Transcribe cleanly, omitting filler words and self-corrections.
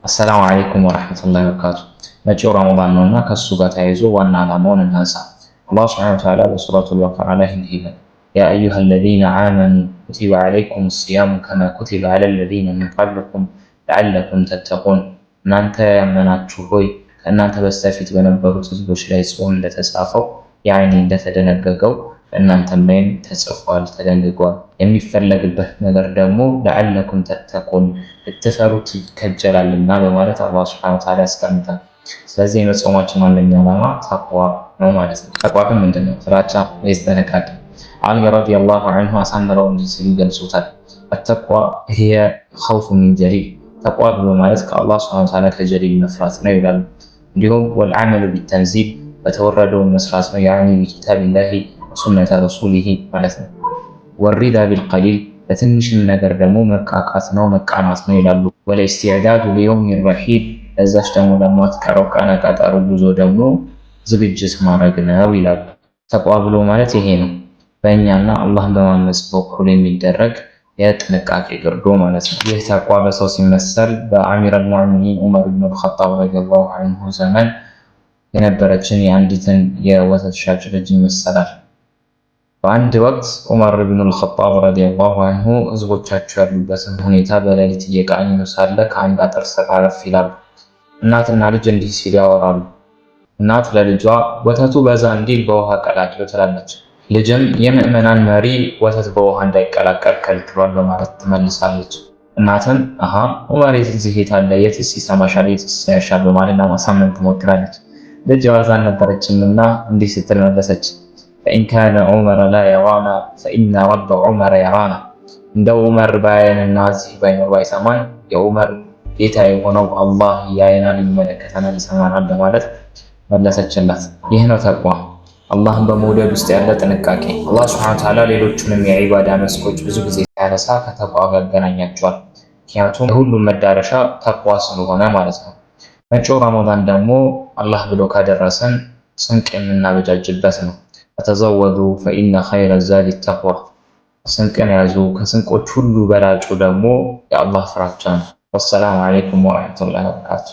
السلام عليكم ورحمة الله وبركاته። መጪው ረመዳን ነውና ከሱ ጋር ተያይዞ ዋና ዓላማውን እናንሳ። አላህ سبحانه وتعالى በሱረቱል በቀራ ላይ እንዲህ ይላል፣ يا أيها الذين آمنوا كتب عليكم الصيام كما كتب على الذين من قبلكم لعلكم تتقون። እናንተ ያመናችሁ ሆይ፣ ከእናንተ በስተፊት በነበሩት ህዝቦች ላይ ጾም እንደተጻፈው፣ يعني እንደተደነገገው፣ በእናንተም ላይም ተጽፏል፣ ተደንግጓል። የሚፈለግበት ነገር ደግሞ لعلكم تتقون፣ ልትፈሩት ይከጀላልና በማለት አላህ سبحانه وتعالى ያስቀምጣል። ስለዚህ የመጾማችን ዋነኛ ዓላማ ተቅዋ ነው ማለት ነው። ተቅዋ ግን ምንድን ነው? ፍራቻ ወይስ ጥንቃቄ? አሊ رضي الله عنه አሳምረው እንዲህ ሲሉ ይገልጹታል። التقوى هي خوف من جليل፣ ተቅዋ ብሎ ማለት ከአላህ سبحانه وتعالى ከጀሊል መፍራት ነው ይላሉ። እንዲሁም والعمل بالتنزيل፣ በተወረደውን መስራት ነው፣ يعني بكتاب الله وسنة رسوله ማለት ነው። والرضا بالقليل፣ በትንሽም ነገር ደግሞ መብቃቃት ነው፣ መቃናት ነው ይላሉ። والاستعداد ليوم الرحيل፣ ለዛች ደግሞ ለማትቀረው ቀነ ቀጠሮ ጉዞ ደግሞ ዝግጅት ማድረግ ነው ይላሉ። ተቅዋ ብሎ ማለት ይሄ ነው። በእኛና አላህን በማመፅ በኩል የሚደረግ የጥንቃቄ ግርዶ ማለት ነው። ይህ ተቅዋ በሰው ሲመሰል በአሚር አልሙእሚኒን ዑመር ብን አልኸጣብ رضي الله عنه ዘመን የነበረችን የአንዲትን የወተት ሻጭ ልጅ ይመሰላል። በአንድ ወቅት ዑመር ብን አልኸጣብ رضي الله عنه ህዝቦቻቸው ያሉበትን ሁኔታ በሌሊት እየቃኙ ሳለ ከአንድ አጥር ስር አረፍ ይላሉ። እናትና ልጅ እንዲህ ሲሉ ያወራሉ። እናት ለልጇ ወተቱ በዛ እንዲል በውሃ ቀላቅለው ትላለች። ልጅም የምዕመናን መሪ ወተት በውሃ እንዳይቀላቀል ከልክሏል በማለት ትመልሳለች። እናትም አሃ፣ ዑመር የት የት አለ? የትስ ይሰማሻል? የትስ ያሻል? በማለት ለማሳመን ትሞክራለች። ልጅ የዋዛ አልነበረችምና እንዲህ ስትል መለሰች። فإن كان عمر لا يرانا فإن رب عمر يرانا። እንደው ዑመር ባያየንና እዚህ ባይኖር ባይሰማን የዑመር ጌታ የሆነው አላህ ያየናል፣ ይመለከተናል፣ ይሰማናል በማለት መለሰችላት። ይህ ነው ተቅዋ፣ አላህን በመውደድ ውስጥ ያለ ጥንቃቄ። አላህ سبحانه وتعالى ሌሎቹንም የዒባዳ መስኮች ብዙ ጊዜ ሲያነሳ ከተቅዋ ጋር ያገናኛቸዋል። ምክንያቱም የሁሉም መዳረሻ ተቅዋ ስለሆነ ማለት ነው። መጪው ረመዳን ደግሞ አላህ ብሎ ካደረሰን ስንቅ የምናበጃጅበት ነው። وتزودوا فإن خير الزاد التقوى። ስንቅን ያዙ፣ ከስንቆች ሁሉ በላጩ ደግሞ የአላህ ፍራቻ ነው። والسلام عليكم ورحمة الله وبركاته።